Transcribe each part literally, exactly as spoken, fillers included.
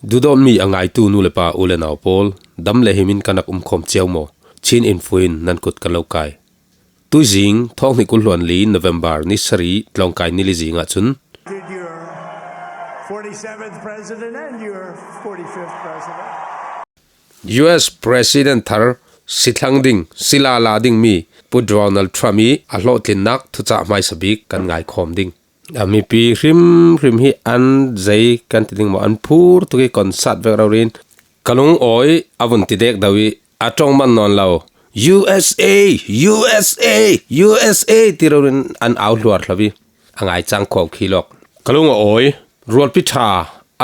Duhdawtmi a ngaitu nu le pa u le nau pawl, dam le himin kan rak um khawm cio maw? Chin Info in nan kut kan lo kai. Tuizing, thawng hnih kul hluan li November ni sarih tlawngkai ni li zingah cun, Did your forty-seventh president and your forty-fifth president. U S President thar si thlang ding, si lala dingmi Pu Donald Trump i a hlawhtlinnak thucah hmaisa bik kan ngaikhawm ding. A mipi hrimhrim hi an zei kan ti ding maw, an phur tuk i concert vek rori in ka lungawi a vun ti dek deuh i a ṭong man nawn lo. U S A, U S A, U S A ti rori in an au hluar hlo i a ngaicang khawh khi lawk. Ka lung a awi, rualpi ṭha,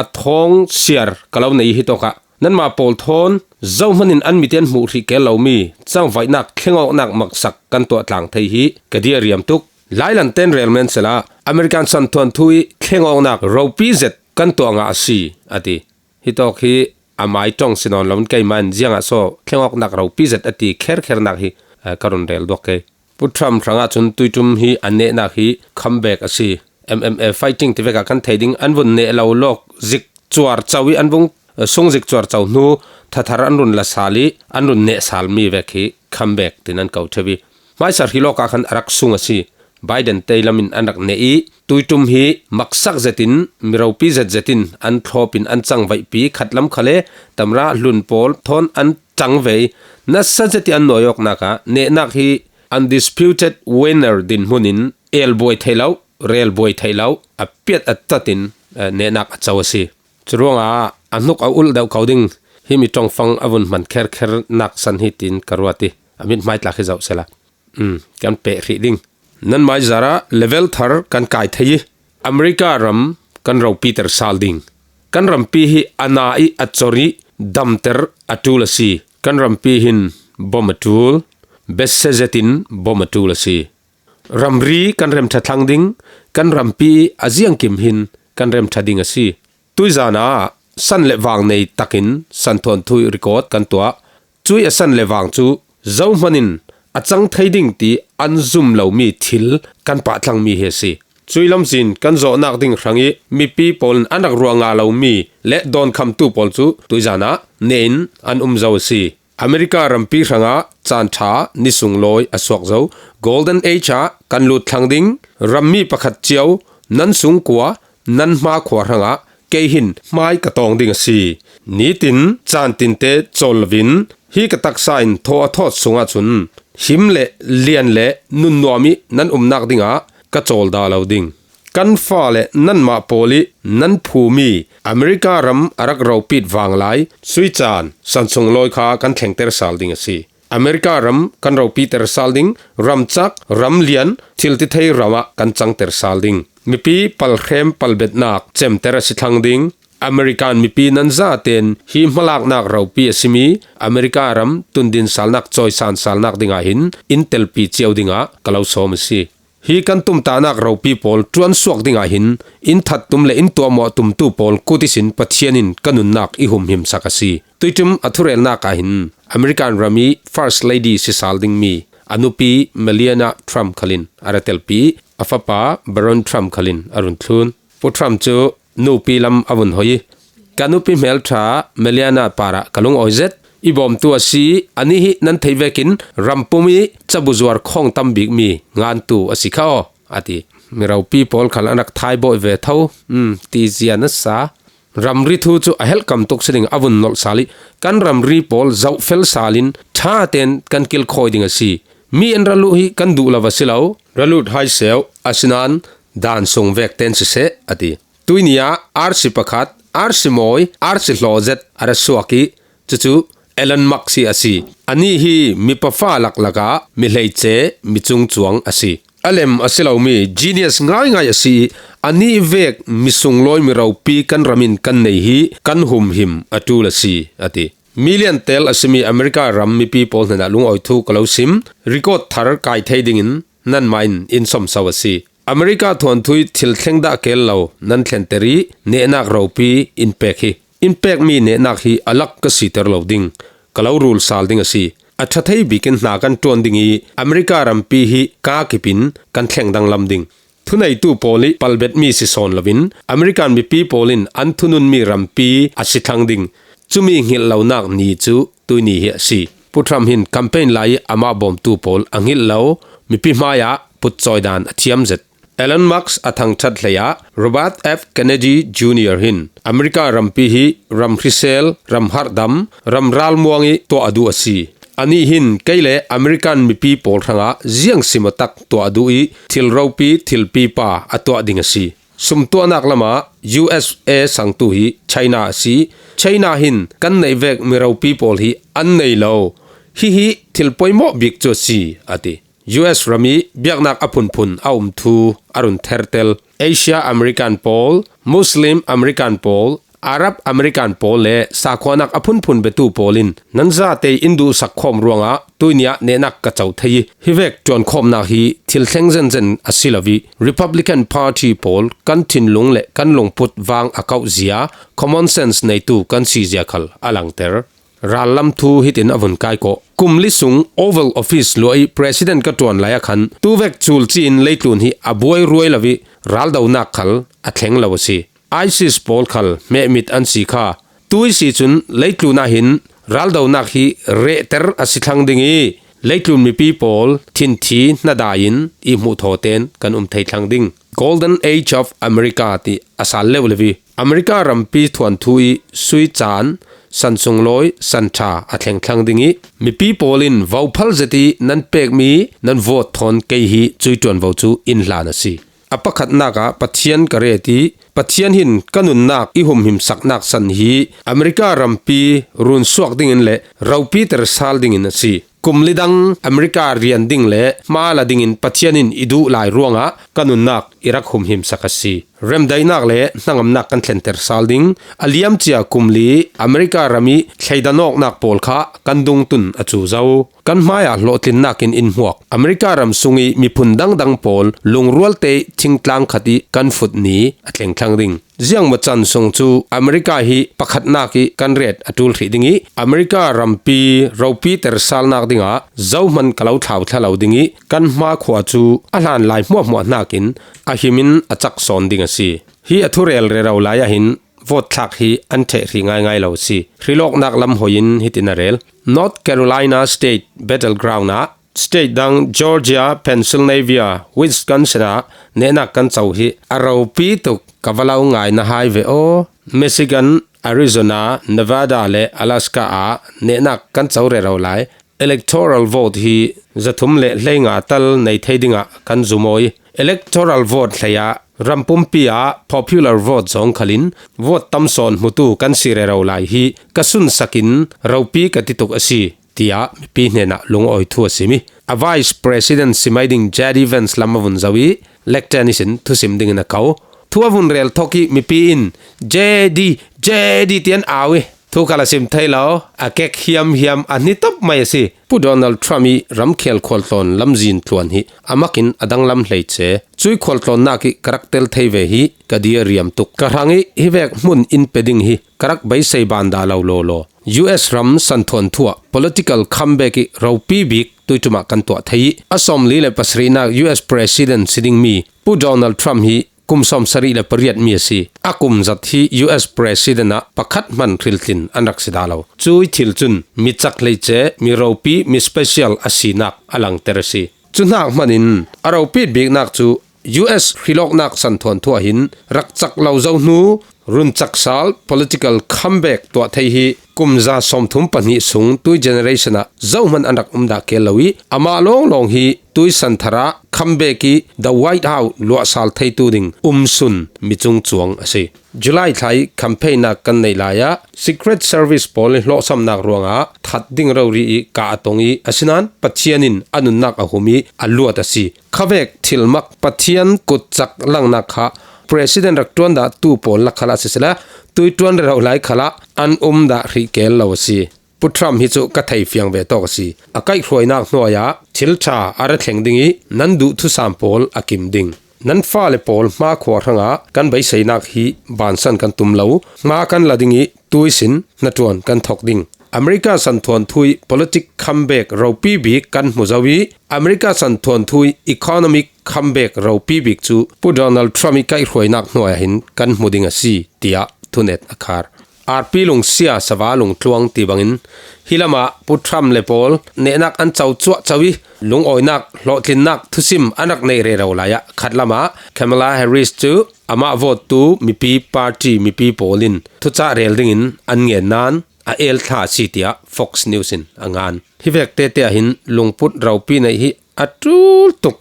a thawng siar ka lo nei hi tawkah nanmah pawl thawn zohmanin an mit i an hmuh hrih keel lomi cangvaihnak thlengawknak maksak kan tuah tlang thei hi ka diariam tuk. Lailanten rel men sela American santhuanthu i thlengawknak ropi zet kan tuah ngah a si, a ti. Hi tawk hi a mai ṭong si nawn loin keimah in ziangah saw thlengawknak ropi zet a ti kherkhernak hi, eh, ka run rel duak kei. Pu Trump hrangah cun tuiṭum hi an nehnak hi comeback a si. M M A fighting ti vekah kan thei ding, an vun neh lo lawk zik cuarco i an vung, eh, sung zik cuarco hnu thathar an run la sal i an run neh salmi vek hi comeback tin an ko ṭheu i hmaisa hrih lawkah khan a rak sung a si. Biden te lamin an rak neh i tuiṭum hi maksak zetin, mi ropi zet zetin an thlawpin an cangvaihpi khatlam khale tamra hlun pawl thawn an ṭang ve i nasa zet i an nawi awknak ah nehnak hi undisputed winner dinhmun in elbuai theih lo, relbuai theih lo, a piat a tat in, eh, nehnak a co a si. Curuangah a hnuk a ulh deuh ko ding, himi ṭongfang a vun hman kherkhernak san hi tin ka ruat i a mithmai tlak hi zoh sela, um, kan peh hrih ding. Nanmai zarah level thar kan kai thei i America ram kan ropiter sal ding. Kan rampi hi a na i a cor i damter a ṭul a si. Kan rampi hin bom a ṭul, bese zetin bom a ṭul a si. Ramri kan remṭha thlang ding, kan rampi a ziangkim hin kan remṭha ding a si. Tuizan ah san le vang nei takin santhuanthu i record kan tuah. Cui a san le vang cu zohmanin a cang thei ding ti an zum lomi thil kan pahtlangmi hi a si. Cui lamzin kan zawhnak ding hrang i mipi pawl in an rak ruah ngah lomi le dawnkhamtu pawl cu tuizan ah neh in an um zo a si. America rampi hrangah caan ṭha ni sunglawi a suak zo. Golden Age ah kan lut thlang ding. Rammi pakhat cio, nan sungkua, nan hmakhua hrangah kei hin hmai ka tawng ding a si. Nitin caan tinte cawl loin hi ka taksa in thaw a thawt sungah cun him le lian le nunnuam i nan umnak dingah ka cawl dah lo ding. Kan fale nanmah pawl i nan phumi America ram a rak ropit vanglai sui caan san sunglawi kha kan thlengter sal ding a si. America ram kan ropiter sal ding, ramcak, ramlian, thiltithei ram ah kan cangter sal ding. Mipi palhrem palbetnak cemter a si thlang ding. American mipi nan zaten hi hmalaknak ropi a simi America ram tundin salnak, cawisan salnak dingah hin in telpi cio dingah ka lo sawm a si. Hi kan tumtahnak ropi pawl ṭuan suak dingah hin in thattum le in tuahmawh tumtu pawl kut ihsin Pathian in ka nunnak i humhimsak a si. Tuiṭum a thurelnak ah hin American ram i First Lady si sal dingmi a nupi Melania Trump khalin a ra telpi, a fapa Baron Trump khalin a run thlun. Pu Trump cu nupi lam a vun hoi i, ka nupi hmelṭha Melania parah ka lungawi zet. I bawmtu a si, anih hi nan theih vekin rampum i cabu zuar khawng tam bikmi ngantu a si kha aw, a ti. Mi ropi pawl khal an rak thaibawh ve tho, um, ti zia nasa. Ramri thu cu a helhkam tuk si ding a vun nolh sal i kan ramri pawl zohfel sal in ṭha tein kan kilkhawi ding a si. Mi an ra luh hi kan duh lo a si lo. Ra lut hai seuh, asinain dan sung vek tein siseh, a ti. Tuini ah arsi pakhat, arsi mawi, arsi hlaw zet a ra suak i, cucu Elon Musk hi a si. Anih hi mipa fa laklak ah mi hleice, mi cungcuang a si. A lem a si lomi genius ngaingai a si i, anih vek mi sunglawi mi ropi kan ram in kan nei hi kan humhim a ṭul a si, a ti. Million tel a simi America ram mipi pawl hnenah lungawi thu ka lo sim. Record thar kai thei dingin nanmah in in sawmso a si. America thuanthu i thil thleng dah keel lo nan thlenter i nehnak ropi in pek hi. In pekmi nehnak hi a lak ka siter lo ding, ka lo rul sal ding a si. A ṭha thei bikin hna kan ṭuan ding i America rampi hi kaa kipin kan thleng danglam ding. Thuneitu pawl ih palbetmi si sawn loin American mipi pawl in an thununmi rampi a si thlang ding, cumi nghilh lonak ni cu tuini hi a si. Pu Trump hin campaign lai ih amah bawmtu pawl a nghilh lo, mipi hmaiah putcawi dan a thiam zet. Elon Musk a thangṭhat hleiah Robert F Kennedy Junior hin America rampi hi ram hrisel, ram harhdam, ram ralmuang ih tuah a duh a si. Anih hin kei le American mipi pawl hrangah ziang simawtak tuah a duh ih thil ropi, thil pipa a tuah ding a si. Sumtuahnak lamah U S A sangtu hi China a si. China hin kan neih vek mi ropi pawl hi an nei lo. Hihi thil poimawh bik cu a si, a ti. U S ram ih biaknak a phunphun a um thu a run thertel. Asia American pawl, Muslim American pawl, Arab American pawl le sakhuanak a phunphun biatu pawl in nan zate in duhsak khawm ruangah tuini ah nehnak ka co thei ih hivek ṭuankhawmnak hi thil thleng zenzen a si lo ih Republican Party pawl kan thinlung le kan lungput vang a kauhzia, common sense neitu kan sihzia khal a langter. Rallam thu hitin a vun kaikawh. Kum li sung Oval Office luah ih President ka ṭuan lai ah khan tuvek culci in leitlun hi a buai ruai lo ih raldonak khal a thleng lo a si. ISIS pawl khal hmehmit an si kha. Tui si cun leitlun ah hin raldonak hi rehter a si thlang ding ih leitlun mipi pawl thinthi hnadai in ih hmuh thaw tein kan um thei thlang ding. Golden Age of America ti a sal leuh le vi. America rampi thuanthu ih sui caan, san sunglawi, san ṭha a thleng thlang ding ih mipi pawl in vophal zet ih nan pekmi nan vote thawn kei hi cui ṭuanvo cu in hlan a si. A pakhatnak ah Pathian ka ret ih Pathian hin ka nunnak i humhimsaknak san hi America rampi runsuak dingin le ropiter sal dingin a si. Kum li dang America rian ding le hma la dingin Pathian in i duh lai ruangah ka nunnak i rak humhimsak a si. Remdaihnak le hnangamnak kan thlenter sal ding. A liamcia kum li America ram ih thleidan awknak pawl kha kan dungtun a cu zo. Kan hmaiah hlawhtlinnak in in hmuak. America ram sung ih miphun dangdang pawl lungrualte thingtlang khat ih kan fut ni a thleng thlang ding. Ziangmaw can sung cu America hi pakhatnak ih kan ret a ṭul hrih ding ih America rampi ropiter salnak dingah zohman ka lo thlauthla lo ding ih kan hmakhua cu a hlan lai hmuahhmuah hnakin a him in a cak sawn ding a si. Hi a thurel rero lai ah hin vote thlak hi an ṭheh hrih ngaingai lo a si. Hrilawknak lam hoi in hitin a rel. North Carolina State Battleground ah state dang Georgia, Pennsylvania, Wisconsin ah nehnak kan co hi a ropi tuk ka va lo ngaina hai ve aw. Michigan, Arizona, Nevada le Alaska ah nehnak kan co rero lai. Electoral vote hi zathum le hleinga tal nei thei dingah kan zum aw ih electoral vote hleiah ram pumpi ah popular vote zawng khalin vote tam sawn hmutu kan si rero lai hi ka sunsakin ropi ka ti tuk a si, tiah mipi hnenah lungawi thu a sim ih a Vice President si mai ding J D Vance lam a vun zoh ih lectern ihsin thusim dingin a ko. Thu a vun rel thawk ih mipi in J D, J D tian au ih thu kha la sim thei lo, a kek hiamhiam a hnitop mai a si. Pu Donald Trump ih ramkhel khualtlawn lamzin tluan hi a makin a danglam hleice. Cui khualtlawnnak ih ka rak tel thei ve hi ka dia riam tuk. Ka hrang ih hivek hmun in pe ding hi ka rak beisei ban dah lo lawlaw. U S ram santhuan thuah political comeback ih ropi bik tuiṭum ah kan tuah thei ih a sawmli le pasarihnak U S President si dingmi Pu Donald Trump hi kum sawmsarih le pariat mi a si. A kum zat hi U S President ah pakhat hman hriltlin an rak si dah lo. Cui thil cun mi cak hleice, mi ropi, mi special a sinak a langter a si. Cu hnak hmanin a ropit biknak cu U S hrilawknak santhuan thuah hin rak cak lo zo hnu, run cak sal political comeback tuah thei hi kum za sawmthum pahnih sung tui generation ah zohman an rak um dah keel lo ih amah lawnglawng hi tui santhar ah comeback ih the White House luahsal theitu ding umsun mi cung cuang a si. July thla ih campaign-nak kan neih lai ah Secret Service pawl ih hlawhsamnak ruangah that ding rori ih kah a tong ih asinain Pathian in a nunnak a hum ih a luat a si. Khavek thilmak Pathian kutcak langnak kha President rak ṭuan dah tu pawl lak khalah siseh la, tuiṭuan rero lai khalah an um dah hrih keel lo a si. Pu Trump hi cu ka thei fiang ve tawk a si. A kaihhruainak hnuai ah thil ṭha a ra thleng ding ih nan duh thusam pawl a kim ding. Nan fale pawl hmakhua hrangah kan beiseinak hi bansan kan tum lo. Hma kan la ding ih tuisin hnaṭuan kan thawk ding. America santhuanthu ih politic comeback ropi bik kan hmu zo ih, America santhuanthu ih economic comeback ropi bik cu Pu Donald Trump ih kaihhruainak hnuai ah hin kan hmu ding a si, tiah thunet a khar. Arpi lungsia sava lungtluang ti bangin hi lamah Pu Trump le pawl nehnak an co cuahco ih lungawinak, hlawhtlinnak thusim an rak neih rero lai ah khat lamah Kamala Harris cu amah vawttu mipi party mipi pawl in thucah rel dingin an ngen nain a elthla a si, tiah Fox News in a ngan. Hi vek tete ah hin lungput ropi neih hi a ṭul tuk.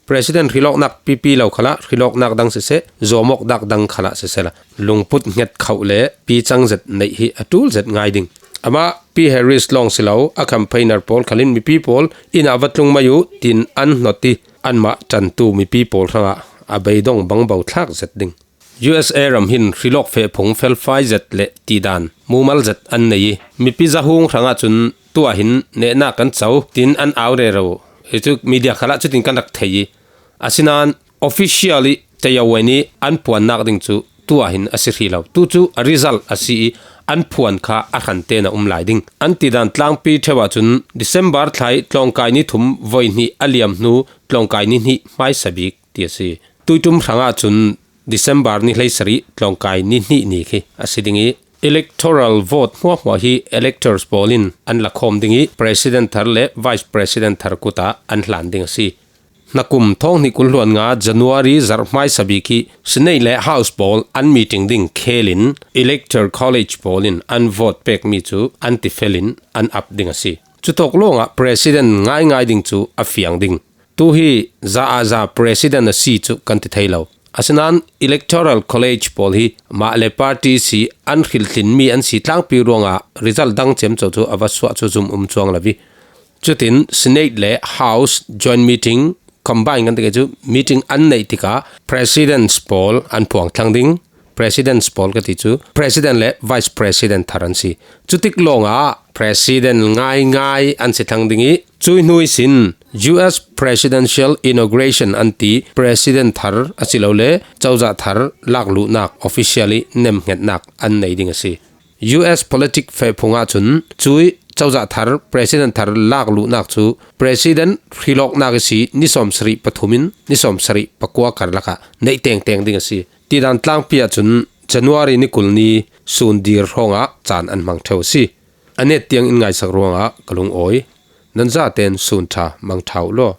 President hrilawknak pipi lo khalah hrilawknak dang siseh, zuamawk dak dang khalah sisehla, lungput hnget khoh le picang zet neih hi a ṭul zet ngai ding. Amah Pi Harris lawng si lo, a campaigner pawl khalin mipi pawl inn ah va tlung mai uh, tin an hnawt ih anmah ṭantu mipi pawl hrangah a beidong bangbo thlak zet ding. U S A ram hin hrilawk feh phung felfai zet le tidan mumal zet an nei ih, mipi zahung hrangah cun tuah hin nehnak kan co, tin an au rero. Hi cu media khalah cutin kan rak thei ih, asinain officially tayo wen ih an puannak ding cu tuah hin a si hrih lo. Tu cu a result a si ih an phuan kha a hran tein a um lai ding. An tidan tlangpi ṭheu ahcun December thla ih tlawngkai ni thum voi hnih a liam hnu tlawngkai ni hnih hmaisa bik ti a si. Tuiṭum hrangah cun December ni hleisarih tlawngkai ni hnih ni khi a si ding ih, electoral vote hmuahhmuah hi electors pawl in an la khawm ding ih, president thar le vice president thar kut ah an hlan ding a si. Hnakum thawng hnih kul hluan nga January zarh hmaisa bik hi Senate le House pawl an meeting ding khel in elector college pawl in an vote pekmi cu an tifel in an ap ding a si. Cutawk lawngah president ngaingai ding cu a fiang ding. Tu hi za ah za president a si cu kan ti thei lo. Asinain electoral college pawl hi mah le party si an hrilhlinmi an si tlangpi ruangah result dang ciamco cu a va suah cu zum um cuang lo ih. Cutin Senate le House joint meeting, combine kan ti cu meeting an neih tikah presidents pawl an phuang thlang ding. Presidents pawl ka ti cu president le vice president thar an si. Cutik lawngah president ngaingai an si thlang ding ih, cui hnu ihsin U S presidential inauguration an ti president thar asilole cozah thar lakluhnak officially nemhngetnak an nei ding a si. U S politic fehphung ahcun cui cozah thar, president thar lakluhnak cu president hrilawknak ihsi ni sawmsarih pathum in ni sawmsarih pakua karlak ah neih tengteng ding a si. Tidan tlangpi ahcun January ni kul ni sun dir hrawngah caan an hmang ṭheu a si. A net tiang in ngaisak ruangah ka lungawi. Nan zaten sun ṭha mang ṭha uh law.